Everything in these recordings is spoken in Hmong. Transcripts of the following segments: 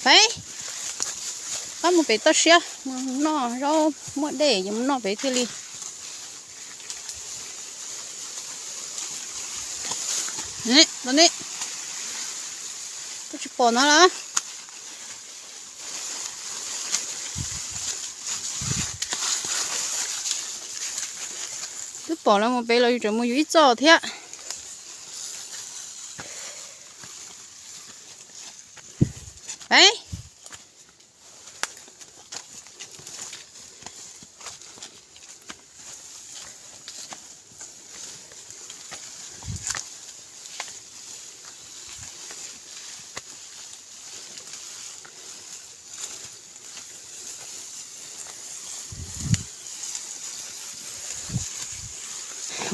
Peb, pab mus pem toj siab mus noj zaub muaj dej, yuav mus noj pem thiaj li. Los ne, koj tsis pom no los? Twb pom lawv mus pem los yus tseem mus yus ib txoj thiab. Peb.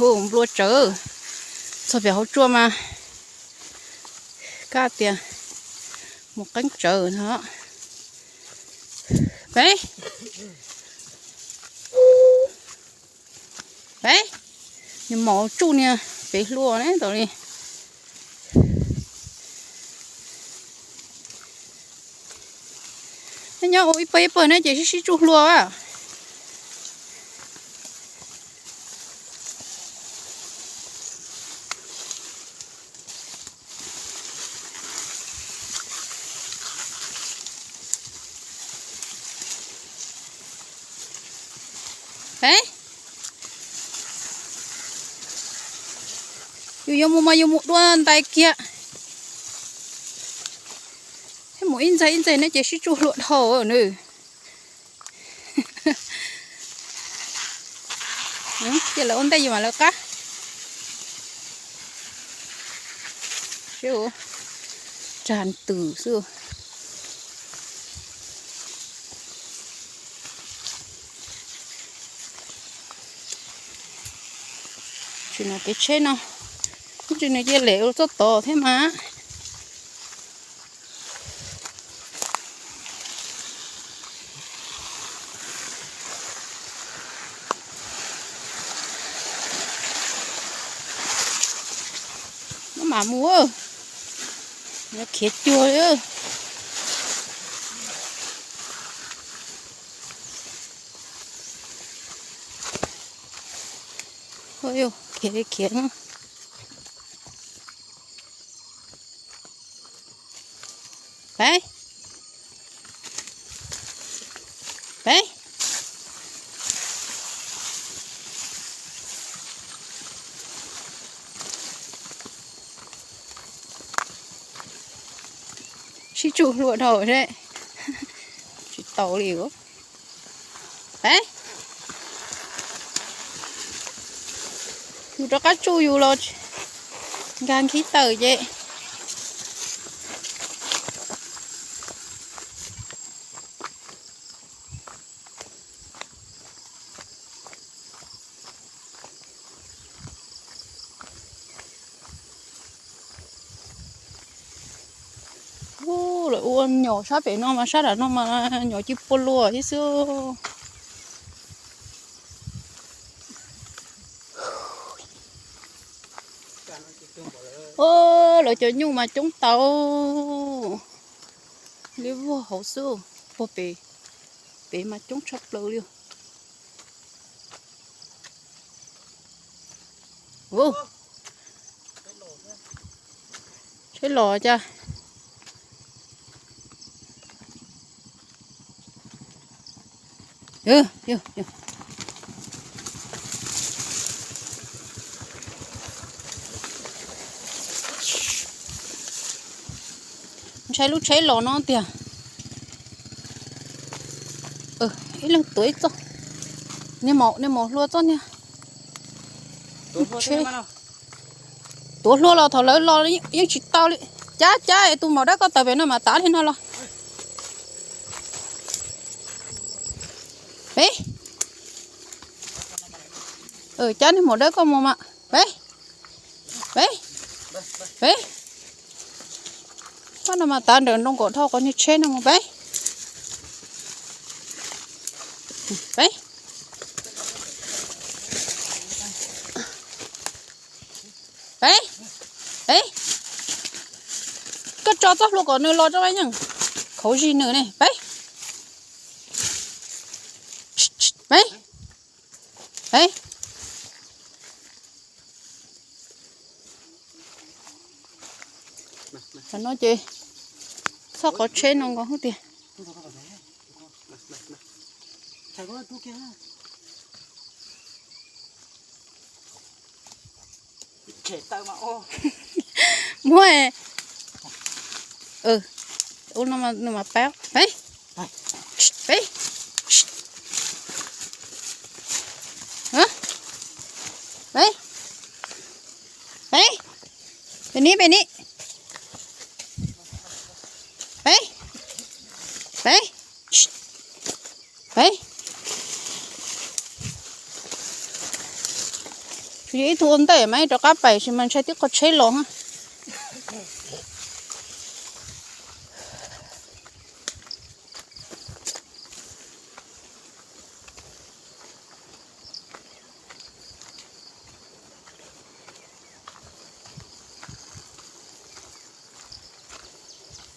Hu nplua tsawv, txog pem hauv tsua mas kab tias mus qeeb tsawv no. Peb, peb, nws mos tsuj niag pem hlua ne tau li. Nyob ua ib pawg ib pawg ne ces sib sib tsuj hlua. Peb, yus yuav mus mas yus mus dua ntais kiag. Mus ib ntxaig ib ntxaig ne ces sib tsuj hlua dhau nws. Cia lawv ua ntej yus mam lawv qab. Seb, rag twm xwb. Tsis no kev tsheb no, tsis nws cia lem ua txoj tod thiab mas. Maj mam mus, khiav cuag li. Khiav li khiav. Peb, peb, sib tsuj hlua dhau seb, tsis tau li. Peb, yus rov qab tsuj yus los nkag nkhib tawm ces. Ua, lawv ua nyom sab pem no mas sab nram no mas nyom ci pua luas thiab xwb. Lawv cov nyuj mas coob tau li, vuag hauv xwb, puag pem, pem mas coob tshaj plaws li. Tsheb los cas. Ntshai lub tsheb los no tiag. Ib leeg tuav ib txoj. Niag maum, niag maum hlua txoj niag. Tuav hlua los thaum lawv los yeej tsis tau li. Cab cab es tus maum dawb koj tawm pem no mas tav li no los. Peb, cab niag maum dawb koj mus mas. Peb, peb, peb. Pab no mas tav nrawm nroo nkaus dhau qhov niag tsheb no mus peb. Peb, peb, peb. Koj tso txoj hlua kom nws los tso yeej. Hauv zig nws ne, peb, peb, peb. Tam no ces txhob qhov tsheb no nkaus hub tiag. Muab, ub, no nws mas pab, peb, peb, peb, peb, peb, peb, peb, peb. Tsuas yog ib tug ua ntej mas ib rov qab pais sis mas ntshai tib qho tsheb los.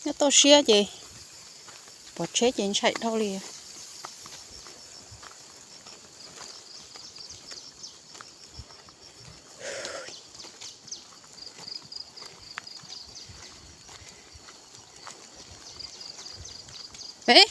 Nyob toj siab ces pom tsheb ces ntshai dhau li. Peb.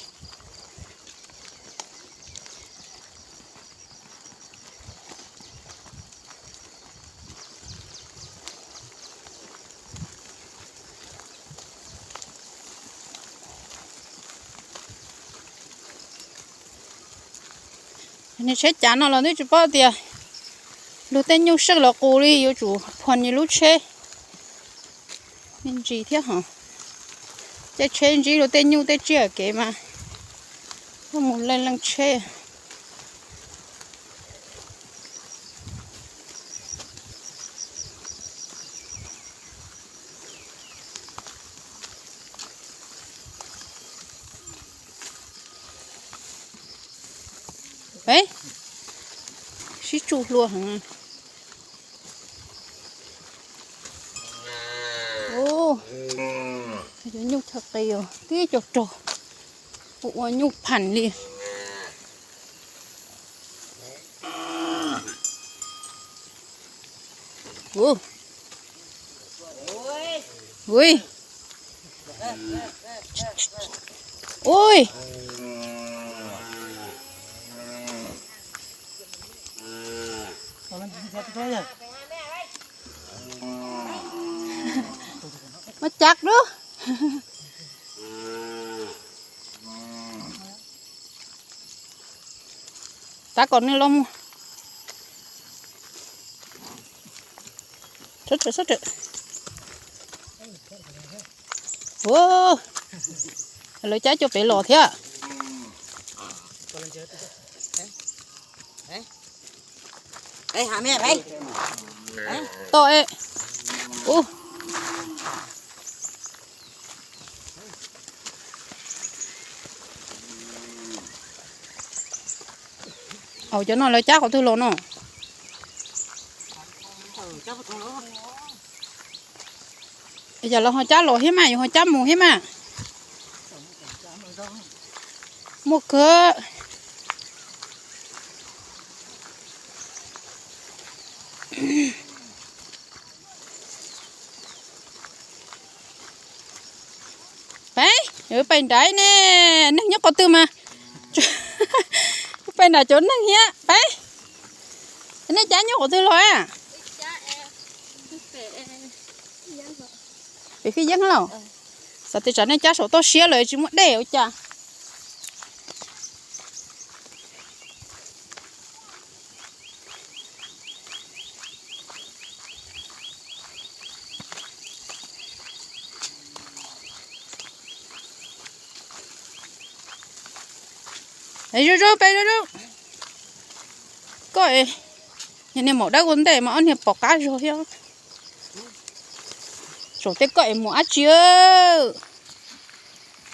Niag tsheb cav no los twb tsis paub tias luag tej nyuj seej los qus li, yuav tsum phom nws lub tsheb. Me ntsis thiab hos, caij tsheb ntsib luag tej nyuj tej tsiaj kev mas mus leej leej tsheb. Peb, sib tsuj hlua heev. Cov nyuj chaw qis tib co rog, ua nyuj phaem li. Ui, ui. Muab cab dub. Tab kom nws los mus. Ua, lawv cab cov pem los thiab. Tom, ub. Au, cov no lawv cab qhov twg los no? Yog lawv ho cab los thiab mas, yus ho cab mus thiab mas. Muaj kawg. Peb, peb nrad ne, neeg nyob qhov twg mas? Peb nrad cov neeg thiab. Peb, nej cab nyob qhov twg los a? Pem fij yeeb los? Xav tias tsam nej cab saum toj siab lawm tsis muaj dej ua cas. Zoo zoo, peb zoo zoo. Koj, niag maum dawb ua ntej mas ob niag pom qab zog thiab. Saum tej koj es mus dab tsi?